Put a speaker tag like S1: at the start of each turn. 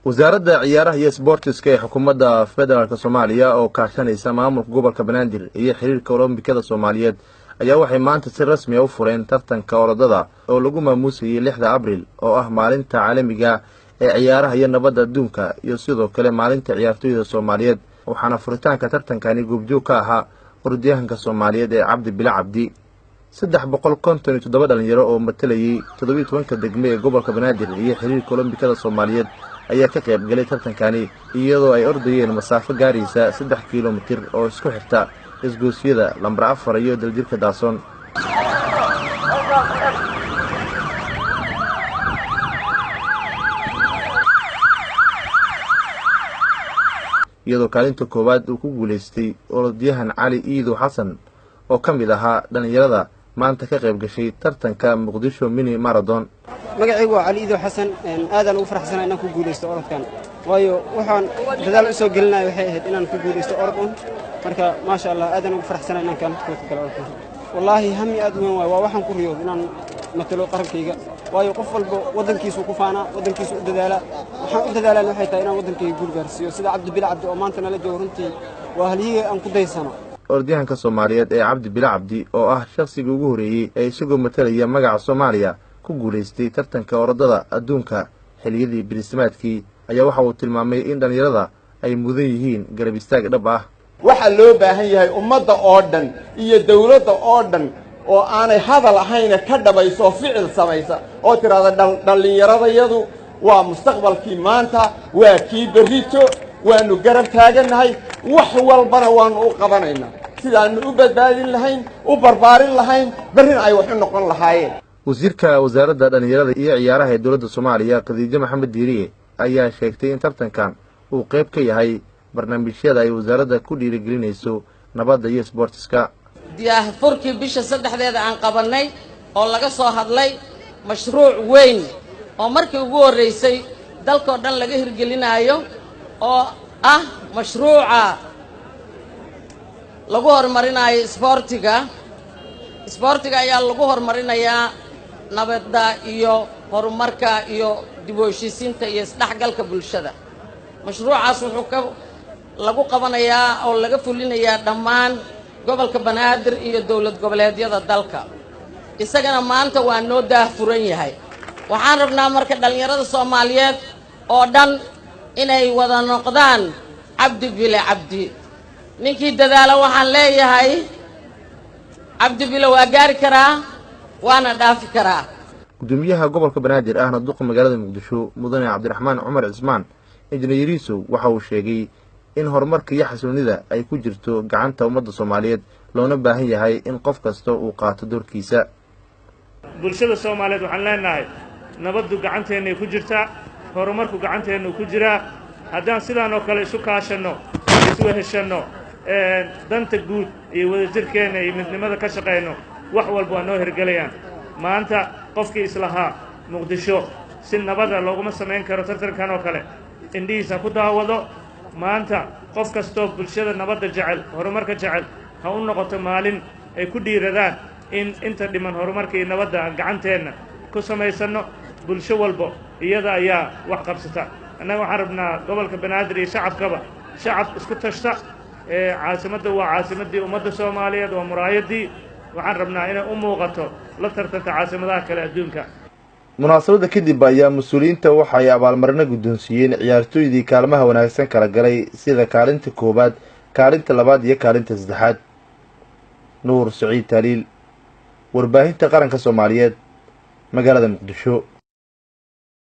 S1: Wasaaradda ciyaaraha iyo sboortiska ee xukuumadda federaalk Soomaaliya oo kaashanaysa maamulka gobolka Banaadir iyo xiriirka Olombikada Soomaaliyeed ayaa waxay maanta si rasmi a u fureen tartanka orodada oo lagu maamuusayay 6da Abril, oo ah maalinta caalamiga ee ciyaaraha iyo nabadda adduunka, iyo sidoo kale maalinta ciyaartooyda Soomaaliyeed. Waxaana furitaanka tartankani goobjoog ka ahaa orodyahanka Soomaaliyeed ee Cabdi Bila Cabdi. 357 dhalinyaro oo matalayay 17-ka degme ee gobolka Banaadir iyo xiriirka Olombikada Soomaaliyeed ayaa ka qayb galay tartankani, iyadoo ay ordayeen masaafo gaaraysa 3 kilomitir oo isku xirta isgoosyada lambar 4 iyo Daljirka Daasoon. Iyadoo kaalinta koowaad uu ku guulaystay orodyahan Cali Iidow Xasan oo ka mid ahaa dhallinyarada maanta ka qayb gashay tartanka Muqdisho Mini Marathon.
S2: Magacaygu waa Cali Iidow Xasan. Aadaan ugu faraxsana inaan ku guulaysto orodkan, waayo waxaan dadaal u soo gelinaya waxay ahayd inaan ku guulaysto orod un. Marka maasha Allah, aadaan ugu faraxsana inaan kaalinta koowaad ka galo orodkan. Wallaahi hami aad u weyn waay, waa waxaan ku riyoodo inaan matalo qarankayga, waayo qof walba waddankiisuu ku faanaa, waddankiisu u dadaalaa. Waxaan u dadaalaan waxay tahay inaan waddankayga guul gaarsiiyo, sida Cabdi Bila Cabdi oo maanta nala joogo. Runtii waa halyiga aan ku daysano.
S1: Orodyahanka Soomaaliyeed ee Cabdi Bila Cabdi oo ah shakhsigii ugu horreeyey ee isagoo matalaya magaca Soomaaliya ku guulaystay tartanka orodada adduunka xilliyadii birismaadkii ayaa waxa uu tilmaamay in dhallinyarada ay mudan yihiin garab istaag dhab ah.
S3: Waxaa loo baahan yahay ummadda oo dhan iyo dawladda oo dhan oo aanay hadal ahayna ka dhabayso oo ficil samaysa oo tidhaahda dhallinyaradayadu waa mustaqbalkii maanta, waa kii berrito, waannu garab taagannahay, wax walbana waannu u qabanaynaa sidaannu u badbaadin lahayn, u barbaarin lahayn, berrina ay wax u noqon lahaayeen.
S1: Wasiirka wasaaradda dhallinyarada iyo ciyaaraha ee dowladda Soomaaliya, Khadiijo Maxamed Diiriye, ayaa sheegtay in tartankan uu qayb ka yahay barnaamijyada ay wasaaradda ku dhiirigelinayso nabadda iyo sboortiska.
S4: Daahfurkii bisha 3deeda aan qabannay oo laga soo hadlay mashruuc weyn oo markii ugu horraysay dalkoo dhan laga hirgelinaayo, oo ah mashruuca lagu horumarinayo isboortiga. Isboortiga ayaa lagu horumarinayaa nabadda iyo horumarka iyo dib u heshiisiinta iyo isdhexgalka bulshada. Mashruucaas wuxuu ka lagu qabanayaa oo laga fulinayaa dhammaan gobolka Banaadir iyo dowlad goboleedyada dalka. Isagana maanta waa noo daahfuran yahay. Waxaan rabnaa marka dhallinyarada Soomaaliyeed oo dhan inay wada noqdaan Cabdi Bile Cabdi. Ninkii dadaala, waxaan leeyahay, Cabdi Bile waa gaari karaa waana dhaafi karaa.
S1: Gudoomiyaha gobolka Banaadir ahna duqa magaalada Muqdisho, mudane Cabdiraxmaan Cumar Cismaan Injineer Yariisow, waxa uu sheegay in horumarka iyo xasiloonida ay ku jirto gacanta ummadda Soomaaliyeed, loona baahan yahay in qof kasta uu qaato doorkiisa.
S5: Bulshada Soomaaliyeed waxaan leenahay, nabaddu gacanteennay ku jirtaa, horumarku gacanteennu ku jiraa. Haddaan sidaan oo kale isu kaashanno, isweheshanno, danta guud iyo wadajirkeenna iyo midnimada ka shaqayno, wax walba waa noo hirgelayaan. Maanta qofkii islahaa Muqdisho si nabada looguma samayn karo tartankan oo kale, indhihiisa ku daawado. Maanta qof kastoo bulshada nabadda jecel, horumarka jecel, ha u noqoto maalin ay ku dhiiradaan in inta dhiman horumarka iyo nabadda aan gacanteenna ku samaysanno. Bulsho walbo iyada ayaa wax qabsata. Annaga waxaan rabnaa gobolka Banaadir iyo shacabkaba shacab isku tashta. Caasimadda waa caasimaddii ummadda Soomaaliyeed, waa muraayaddii. Waxaan rabnaa inay u muuqato la tartanta caasimadaha kale adduunka.
S1: Munaasabadda kadib ayaa mas-uuliyiinta waxa ay abaalmarino guddoonsiiyeen ciyaartooydii kaalmaha wanaagsan kala galay, sida kaalinta koowaad, kaalinta labaad iyo kaalinta saddexaad. Nuur Saciid Taaliil, Warbaahinta Qaranka Soomaaliyeed, magaalada Muqdisho.